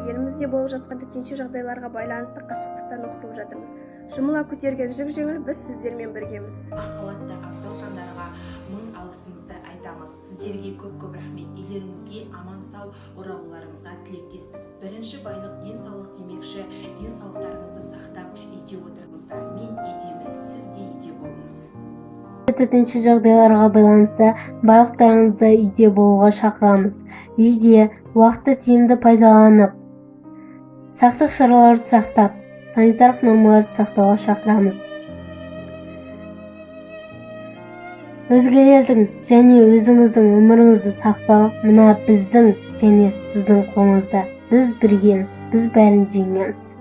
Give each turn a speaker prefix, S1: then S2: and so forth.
S1: Елімізде болып жатқан төтенше жағдайларға байланысты қашықтықтан оқытылып жатырмыз. Жұмыла көтерген жүк жеңіл, біз сіздермен біргеміз.
S2: Ақ халатты абзал жандарға мың алғысымызды айтамыз. Сіздерге көп-көп рахмет. Үйлеріңізге аман-сау оралуларыңызға тілектеспіз. Бірінші байлық денсаулық демекші, денсаулықтарыңызды сақтап, үйде отырыңыздар. Мен үйдемін, сіз де үйде болыңыз.
S3: Төтенше жағдайларға байланысты барлықтарыңызды үйде болуға шақырамыз. Үйде уақытты тиімді пайдаланып, сақтық шараларды сақтап, санитарлық нормаларды сақтауға шақырамыз. Өзгелердің және өзіңіздің өміріңізді сақтау мына біздің және сіздің қолыңызда. Біз біргеміз, біз бәрін жеңеміз.